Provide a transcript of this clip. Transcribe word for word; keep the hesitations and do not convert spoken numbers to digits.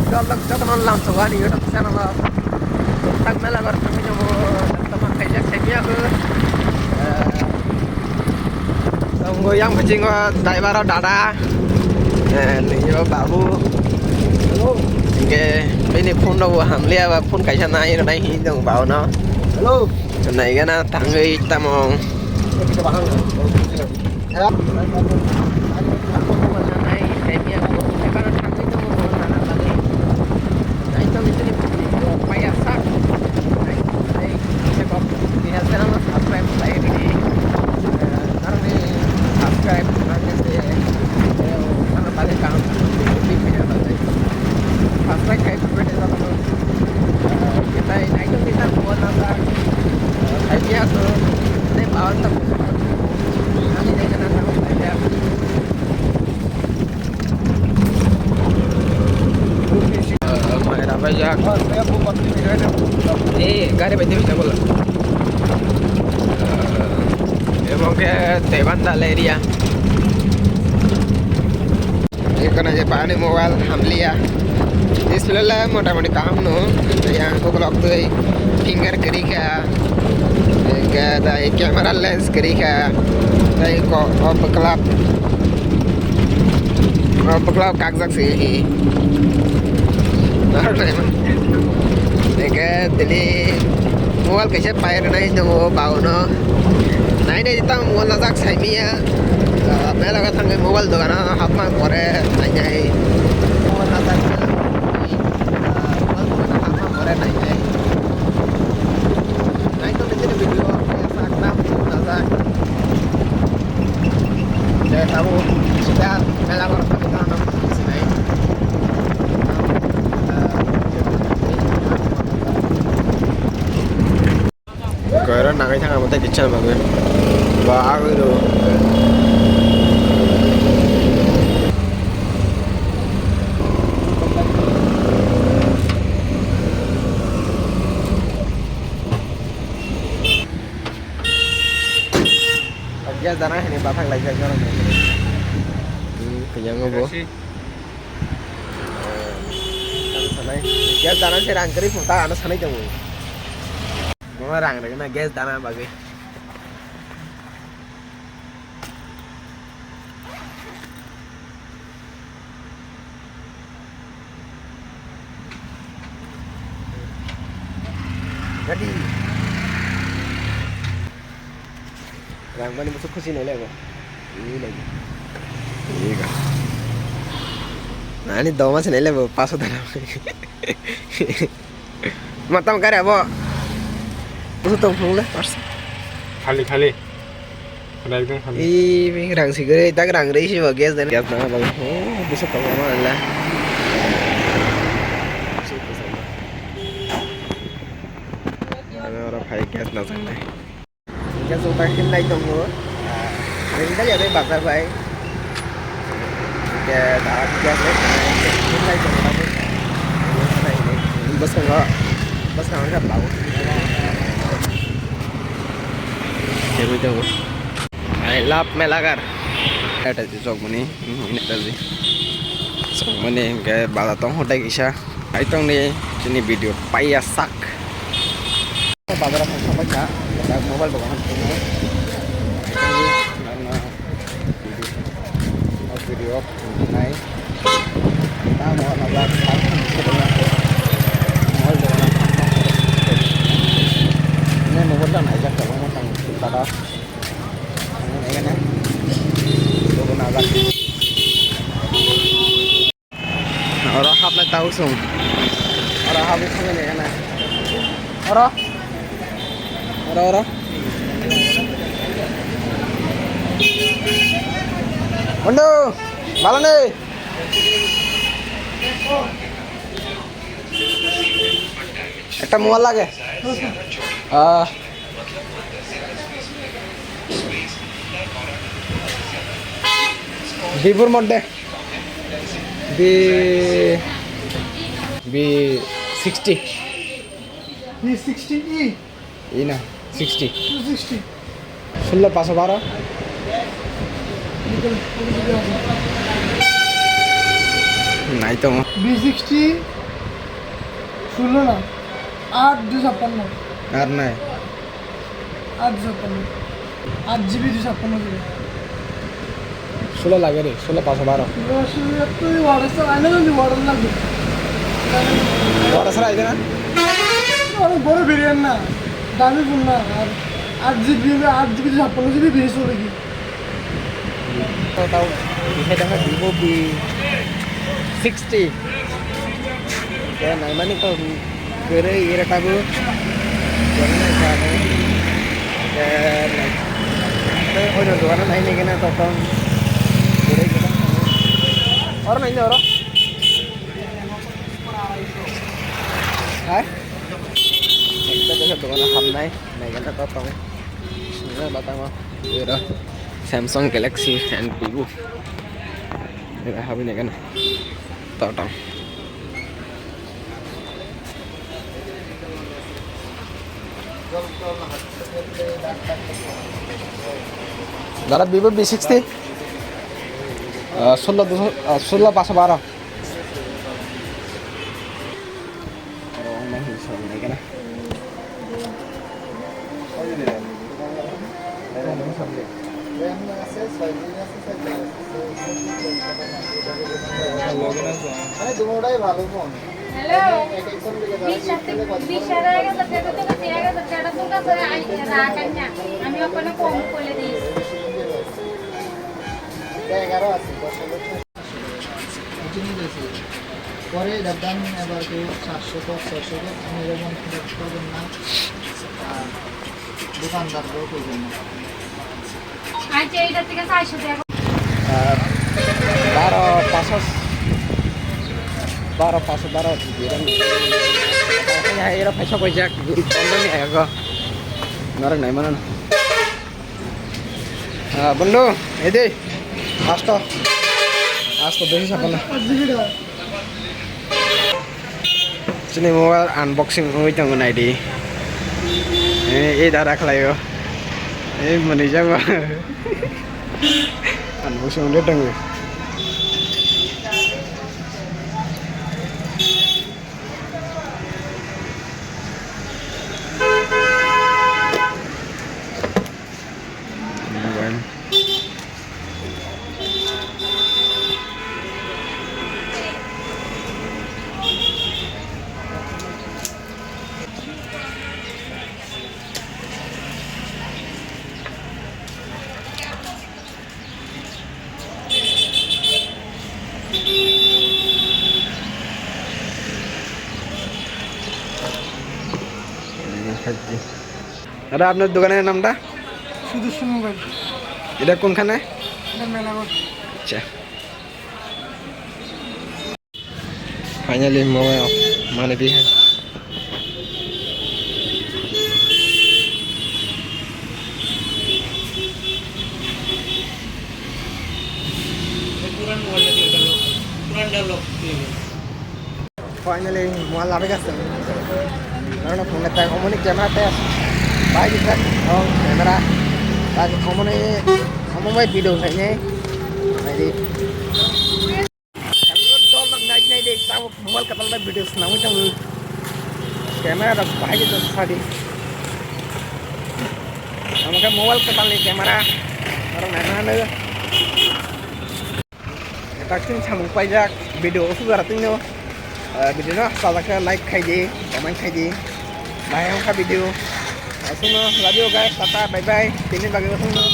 Joto no lamsogo ani YouTube channel o. Tak mela gor thangwi tongo, tamo khaijak khaimya khe. Tongo yang phasingo driver o dada. Eh, nini o babu. Hingke bini phone rok bo hamliya ba phone kaisa nai rwnai hinwi tongo babu no. Hello. Naigana thangwi tamo. Mai rapaijak. Eh, gari bai tebisa bola. Ebo ke Tebandal area. Ekana je pani mobile hamliya. Display le motamoti kaham no. Yang ko block tei finger kerika. Enke tei camera lens kerika. Tei ko o bwklap. O bwklap kakjak se hi. Enke tini mobile kaisa pai rwnai tongo bauno. Nai nai tamo mobile najak saimiya. Mela ga thangwi mobile dogano hapma pore nai nai. Mobile najak. Mobile dogano hapma pore nai nai. Nai to nijini video ya sakna najak. Dai tabo sida mela ga thangwi dogano sinai. Koi oro nangwi thang amo tei kichar bagwi. Ba agwi do. Gas dana hini bathang lai jai jorok. Hmm, kanyang bo. Gas dana se rang kwrwi phung ta ano sanai tongo. Bono rang rwgwna gas dana bagwi. Ready. Rang mani musu khusi nai lego. Ini lagi. Iya kan. Nah, ini doma sini lego, paso tanam. Matam kare abo. Busu tong phung le, pars. Khali, khali. Khali ekdom khali. Ih, bini rang si gre, tak rang rei si ba gas dan. Gas na ba. Oh, busu tong ma la. Aro aro phai gas na sang nai. Hingke chwng bai himlai tongo. Ah, himlai ya bai bazar bai. Hingke da gas bai himlai tongo abo. Bwskango, bwskango khe bago. Keboi tongo. I love Melagar. Eta jokmani, hmm, ini tadi. Jokmani hingke bazar tong hotai kisa. Ai tongni chini video paiya sak. Bazar o thang thangbai kha, mobile dogan o thangwi. Ang no video nai. Tamo no ba mobile dogan o thang thang. Ini mobile ta naijak tabang tang tada. Ang nai gana. Dogan najak. Oro haplai tau sung. Oro haplai sung ni na. Oro. Oro, oro. Undo. Balani. Ekta mobile lage. Ah. Vivor modde. V, V sixty. V sixty E. E na, sixty. Two sixty. Sullo paso baro. Nai tongo. V sixty. Tulo na. Aat dui chappanno. Ar nai. Aat dui chappanno. Aat G B dui chappanno G B. Sullo lage re, sullo paso baro. Sullo, sullo, tui wara sa, aina ni wara lage. Wara sa aide na? Aro boro biryani na. Dami phone na. Ar aat G B, aat G B dui chappanno G B biri sole ki. Tao, tao, ini dah Vivo V sixty. Ya, naimani kok kere ira tabu. Jangan naik kamu. Dan naik. Tapi oh, jangan naik nih kena totong. Kere kena. Orang ini orang. Hai? Kita bisa dengan ham naik, naik kena totong. Sebenarnya batang mah. Ira Samsung Galaxy and Vivo. Ira habis nih kan. Totong. Dara Vivo V sixty. Ah, sullo duso, ah, sullo paso baro. Aro wng nai hinwi song nai gana. Halo, বিশ হাজার, বিশ হাজার, এক হাজার টাকা তো কাছে রাখেন না। আমি ওখানে কম করে দিয়েছি। বুঝে নিয়ে গেছি। পরে এটার দাম এবার কেউ সাতশো হোক, ছয়শো হোক, আমি এরকম ফেরত করবেন না। আর দোকানদার কেউ করবেন না। আচ্ছা, এইটা থেকে চারশো টাকা। Ah, baro paso, baro paso, baro dirham. Hai, era paisa koi jak, guri pondro ni ayo go. Norok nai mano. Ah, bondhu, ede, asto, asto, besi sakana. Chini mobile unboxing wngwi tongo, naidi. Eh, ei dada khlaio. Ei, mwnwi jago. Unboxing wngwi tongo. দাদা, আপনার দোকানের নামটা? সুদর্শন মোবাইল। এটা কোনখানে? এটা মেলাঘর। আচ্ছা। Finally, mobile mane di hai. Finally, mobile labai gase. Karena phone tak omoni camera test. Bai kita, oh, camera. Tak omoni, omoni video saya ini. Jadi, Hello, dol rok nai nai de, tamo mobile kwtal bai video swnamwi tongo. Camera rok bahai khe sadi. Amo khe mobile kwtal ni camera. Norok naina hwnwi. Taksin samung paijak video o sugar twi no. Ah, video no sajak khe like khai di, comment khai di. Bahai wngkha video. Aswkno love you guys, tata, bye bye. Tini bagwi aswkno.